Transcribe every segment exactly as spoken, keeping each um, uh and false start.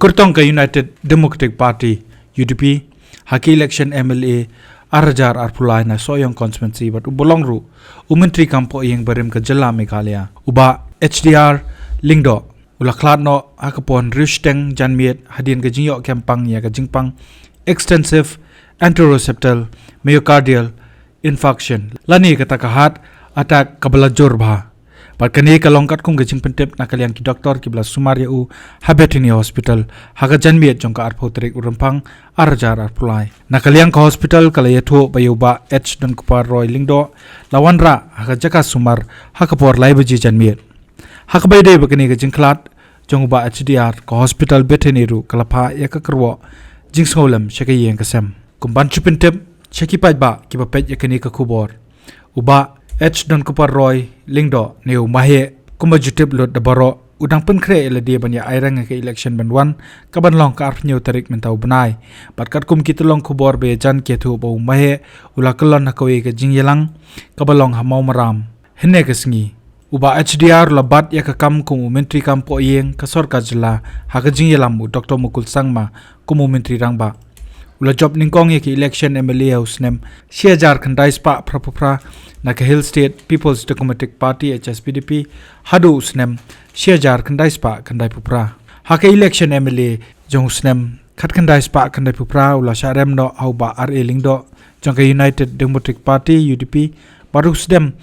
Kyrtong ka United Democratic Party, U D P, ha ka election M L A ar hajar arphew lai na Sohiong Constituency bad uba long ruh u Myntri kam Pohïing barim ka jylla Meghalaya, u Bah H D R Lyngdoh, u la khlad noh ha ka por hynriew shiteng janmiet hadien ka jingïoh kem pang ïa ka jingpang extensive anteroseptal myocardial infarction, lane kata ka heart attack kaba la jur bha. Bad kane ka long katkum ka jingpyntip na ka liang ki doktor kiba la sumar ïa u ha Bethany Hospital ha ka janmiet jong ka arphew tarik u Rymphang ar hajar arphew lai. Na ka liang ka hospital ka la ïathuh ba ïa u Bah H Donkupar Roy Lyngdoh la wanrah ha ka jaka sumar ha ka por lai baje janmiet. Ha kaba ïadei bad kane ka jingkhlad jong u Bah H D R, ka hospital Bethany ruh ka la phah ïa ka kyrwoh jingsngewlem sha ka ïing ka sem. Kum ban shu pyntip sha ki paidbah kiba peit ïa kane ka khubor, u Bah H Donkupar Roy Lyngdoh ne u Maheh, kumba ju tip lut da baroh, u dang pynkhreh ïa lade ban ïa aireng ha ka election ban wan kaban long ka arphew hynñiew tarik mynta u bnai. Bad katkum ki tyllong khubor ba ïajan ki ïathuh ba u Maheh u la kyllon ha kawei ka jingïalang kaba long ha Mawmaram hynne ka sngi. U Bah H D R u la bat ïa ka kam kum u Myntri kam Pohïing ka sorkar jylla ha ka jingïalam u Doktor Mukul Sangma kum u Myntri Rangbah. U la jop nyngkong ïa ka election M L A ha u snem shi hajar khyndai spah phra phew phra na ka Hill State People's Democratic Party, H S P D P, haduh u snem shi hajar khyndai spah khyndai phew phra. Ha ka election M L A jong u snem khatkhyndai spah khyndai phew phra u la shah rem noh ha u Bah R A Lyngdoh jong ka United Democratic Party, U D P, bad ha u snem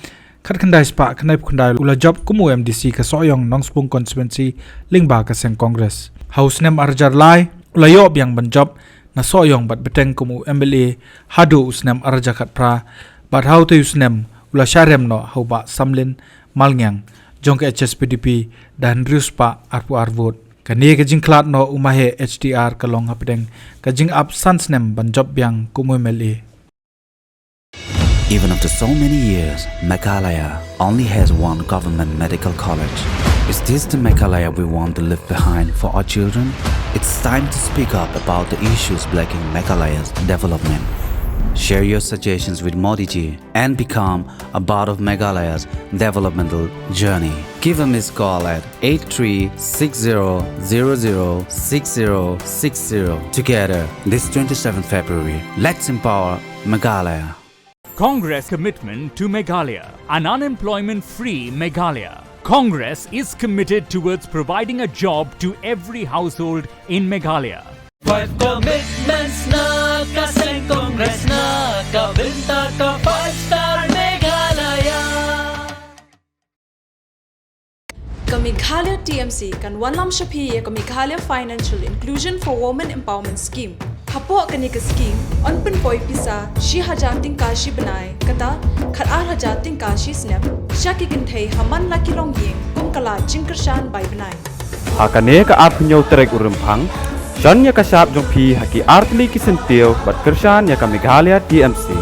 khatkhyndai spah khyndai phew khyndai u la jop kum u M D C ka Sohiong Nongspung Constituency lyngba ka seng Congress. Ha u snem ar hajar lai u la ïoh biang ban jop na Sohiong bad bteng kum u M L A haduh u snem ar hajar khatphra, bad ha utei u snem u la shah rem noh ha u Bah Samlin Malngiang jong ka H S P D P da hynriew spah arphew ar vote. Kane ka jingkhlad noh u Maheh H D R ka long hapdeng ka jingap san snem ban jop biang kum u M L A. Even after so many years, Meghalaya only has one government medical college. Is this the Meghalaya we want to leave behind for our children? It's time to speak up about the issues blocking Meghalaya's development. Share your suggestions with Modi ji and become a part of Meghalaya's developmental journey. Give a missed call at eight three six zero zero zero six zero six zero. Together, this twenty-seventh February, let's empower Meghalaya. Congress commitment to Meghalaya, an unemployment-free Meghalaya. Congress is committed towards providing a job to every household in Meghalaya. Five commitments na ka seng Congress na ka bynta ka five star Meghalaya. Ka Meghalaya T M C kan wanlam sha phi ïa ka Meghalaya Financial Inclusion for Women Empowerment Scheme. Hapoh kane ka scheme, yn pynpoi pisa shi hajar tyngka shi bnai, kata khat ar hajar tyngka shi snem sha ki kynthei ha man la ki longïing kum ka lad jingkyrshan bai bnai. Ha kane ka arphew hynñiew tarik u Rymphang, shon ïa ka shap jong phi ha ki artylli ki syntiew bad kyrshan ïa ka Meghalaya T M C.